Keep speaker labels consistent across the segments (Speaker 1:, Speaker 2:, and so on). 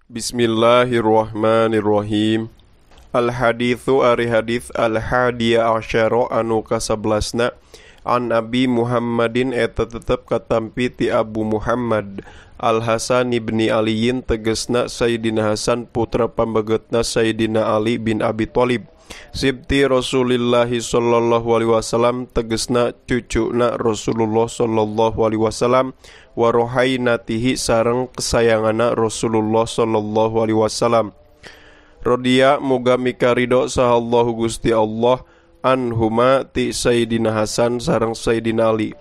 Speaker 1: Bismillahirrahmanirrahim. Al-hadithu ari hadits al-hadiya asyara anu ka-11na an Abi Muhammadin eta tetep katampi ti Abu Muhammad Al-Hasan ibni Aliyin tegesna Sayyidina Hasan putra pambegetna Sayyidina Ali bin Abi Thalib sibti Rasulillahi sallallahu alaihi wasallam tegesna cucuna Rasulullah sallallahu alaihi wasallam wa rohainatihi sareng kesayanganna Rasulullah sallallahu alaihi wasallam. Rodiya muga mikarido sahallahu Gusti Allah anhuma ti Sayyidina Hasan sareng Sayyidina Ali.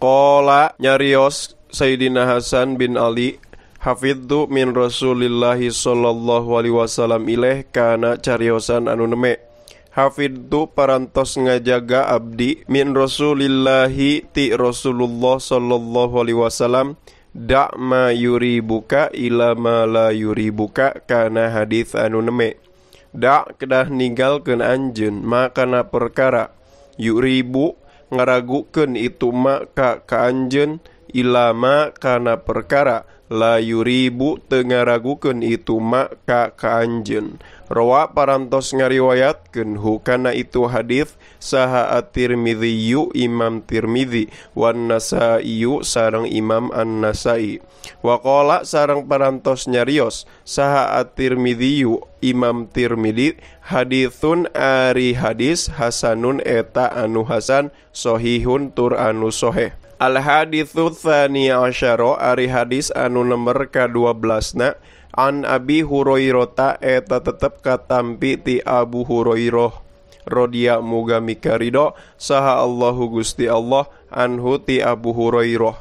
Speaker 1: Qala nyarios Sayyidina Hasan bin Ali, hafidhu min Rasulillahi sallallahu alaihi wasallam ileh kana cariosan anu neme. Hafidhu parantos ngajaga abdi min Rasulillahi ti Rasulullah sallallahu alaihi wasallam da' ma yuribuka ila ma la yuribuka kana hadis anu neme. Da' kedah ninggalkeun anjeun makana perkara yuribu ngaragukeun itu ma ka anjeun ila ma kana perkara la yuribu teu ngaragukeun itu ma ka anjeun. Rawa parantos ngariwayatkeun hu kana itu hadis saha at-Tirmidzi Imam Tirmidzi wan Nasa'i sareng Imam An-Nasa'i. Wa qala sareng parantos nyarios saha at-Tirmidzi Imam Tirmidzi haditsun ari hadis hasanun eta anu hasan sahihun tur anu sahih. Al haditsu tsani asyara ari hadis anu nomor ka-12na an Abi Hurairah eta tetep katampi ti Abu Hurairah rodiya muga mikarido saha Allahu Gusti Allah anhu ti Abu Hurairah.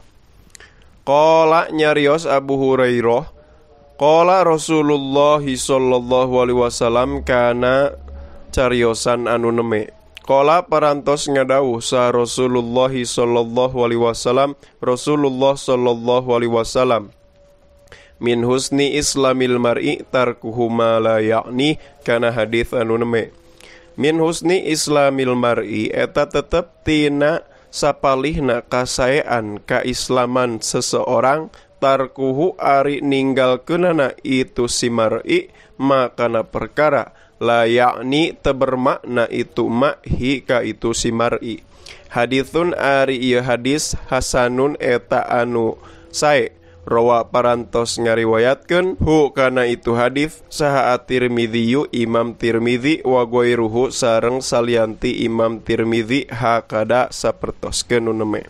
Speaker 1: Qala nyarios Abu Hurairah, qala Rasulullah sallallahu alaihi wasallam kana cariosan anu neme. Qala parantos ngadawuh sa Rasulullah sallallahu alaihi wasallam Rasulullah sallallahu alaihi wasallam min husni islamil mar'i tarkuhu ma la ya'ni kana hadits anu neme. Min husni islamil mar'i eta tetep tina sapalihna kasaean kaislaman seseorang tarkuhu ari ninggalkeunana itu si mar'i makana perkara la ya'ni teu bermakna itu ma hi ka itu si mar'i. Haditsun ari ieu hadis hasanun eta anu sae. Rawa parantos ngariwayatkeun hu kana itu hadis saha at-Tirmidzi Imam Tirmidzi wa ghairuhu sareng salianti Imam Tirmidzi hakada sapertoskeun nu neme.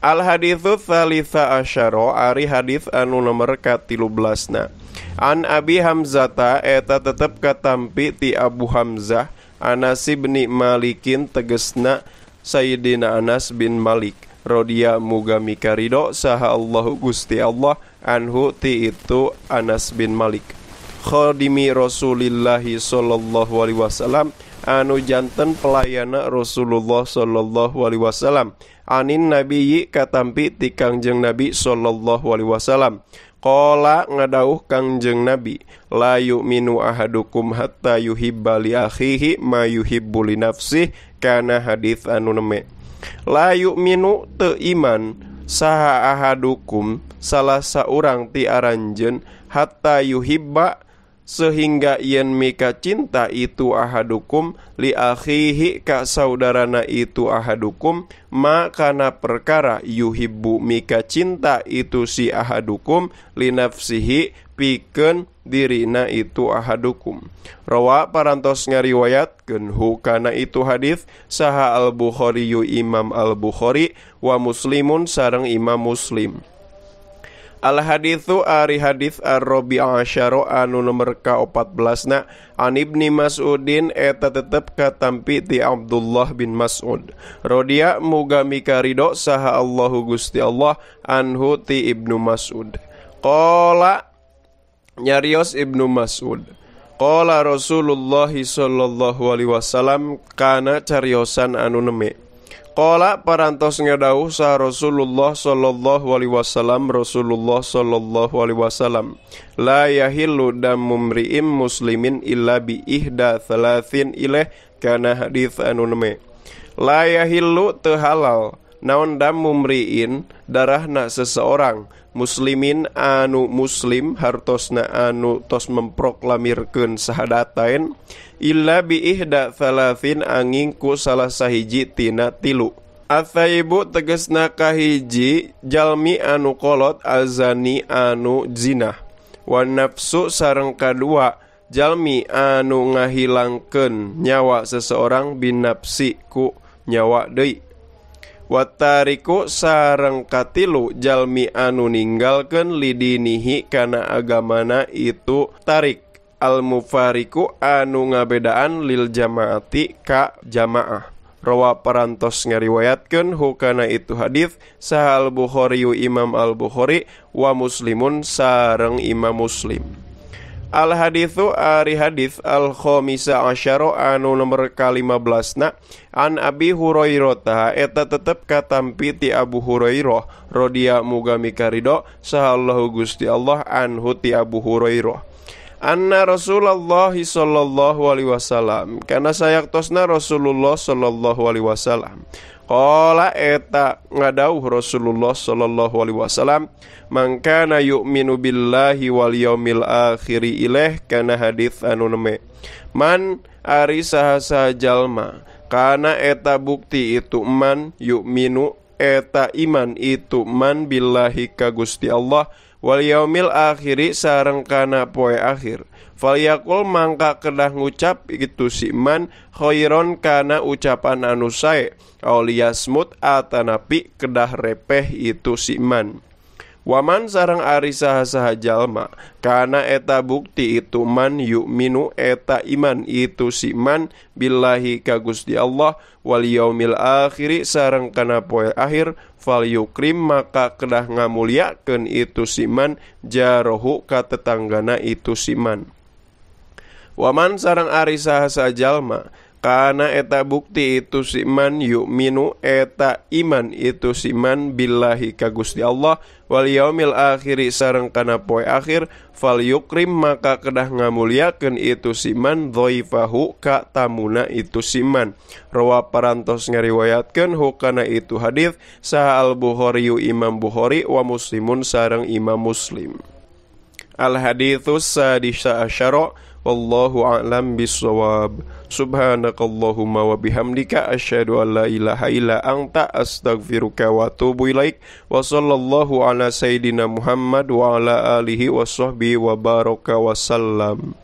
Speaker 1: Al haditsu tsalitsa asyara ari hadis anu nomor ka-13na an Abi Hamzata eta tetep katampi ti Abu Hamzah Anas bin Malikin tegesna Sayyidina Anas bin Malik rodiya muga mikarido saha Allahu Gusti Allah anhu ti itu Anas bin Malik khadimi Rasulillahi sallallahu alaihi wasallam anu janten pelayana Rasulullah sallallahu alaihi wasallam anin nabiyyi katampi ti Kangjeng Nabi sallallahu alaihi wasallam. Qala ngadauh Kangjeng Nabi la yu'minu ahadukum hatta yuhibba li akhihi ma yuhibbu li nafsihi kana hadits anu neme. La yu'minu teu iman saha ahadukum salah saurang ti aranjeun hatta yuhibba sehingga yen mika cinta itu ahadukum li akhihi ka saudarana itu ahadukum ma kana perkara yuhibbu mika cinta itu si ahadukum li nafsihi pikeun dirina itu ahadukum. Rawa parantos ngariwayatkeun hu kana itu hadis saha Al-Bukhari Imam Al-Bukhari wa Muslimun sareng Imam Muslim. Al haditsu ari hadits ar-rabi'a asyara anu nomor ka-14na an Ibni Mas'udin eta tetep katampi ti Abdullah bin Mas'ud rodiya muga mikarido saha Allahu Gusti Allah anhu ti Ibnu Mas'ud. Qala nyarios Ibnu Mas'ud, qala Rasulullah sallallahu alaihi wasallam kana cariosan anu neme. Qala parantos ngadawuh sa Rasulullah sallallahu alaihi wasallam Rasulullah sallallahu alaihi wasallam la yahillu damu mri'in muslimin illa bi ihda thalathin ilaih kana hadis anu neme. La yahillu teu halal naon damu mri'in darahna seseorang muslimin anu muslim hartosna anu tos memproklamirkeun sahadatain illa bi ihda thalathin angin ku salah sahiji tina tilu. Atsaibu tegesna kahiji jalmi anu kolot azani anu zinah. Wa nafsu sareng kadua jalmi anu ngahilangkeun nyawa seseorang binafsi ku nyawa deui. Watariku sareng katilu jalmi anu ninggalkeun lidinihi kana agamana itu tarik. Al-mufariku anu ngabedaan lil jamaati ka jamaah. Rawa parantos ngariwayatkeun hukana itu hadis saha al-Bukhari Imam al-Bukhari wa Muslimun sareng Imam Muslim. Al haditsu ari hadis al khamisa asyara anu nomor ka-15 na an Abi Hurairah eta tetep katampi ti Abu Hurairah radhiyallahu muga mikarido saha Allahu Gusti Allah anhu ti Abu Hurairah. Anna Rasulullah sallallahu alaihi wasallam kana sayaktosna Rasulullah sallallahu alaihi wasallam qala eta ngadauh Rasulullah sallallahu alaihi wasallam man kana yu'minu billahi wal yaumil akhir ilaih kana hadis anu neme. Man ari saha-saha jalma kana eta bukti itu man yu'minu eta iman itu man billahi ka Gusti Allah wal yaumil akhiri sareng kana poe akhir. Falyaqul mangka kedah ngucap itu si man khairon kana ucapan anu sae aw liyasmut atanapi kedah repeh itu si man. Waman sareng ari saha-saha jalma kana eta bukti itu man yu'minu eta iman itu si man billahi ka Gusti Allah wal yaumil akhiri sareng kana poe akhir fal yukrim maka kedah ngamuliakeun itu si man jarohu ka tetanggana itu si man. Waman sareng ari saha-saha jalma kana eta bukti itu si man yu'minu eta iman itu si man billahi ka Gusti Allah wal yaumil akhiri sareng kana poe akhir fal yukrim maka kedah ngamuliakeun itu si man dhaifahu ka tamuna itu si man. Rawa parantos ngariwayatkeun hukana itu hadis saha al Bukhari Imam Bukhari wa Muslimun sareng Imam Muslim. Al haditsus sadisa asyara wallahu a'lam bissawab. Subhanakallahumma wa bihamdika asyhadu an la ilaha illa anta astaghfiruka wa atubu ilaik. Wa sallallahu ala sayidina Muhammad wa ala alihi wa sahbihi wa baraka wa sallam.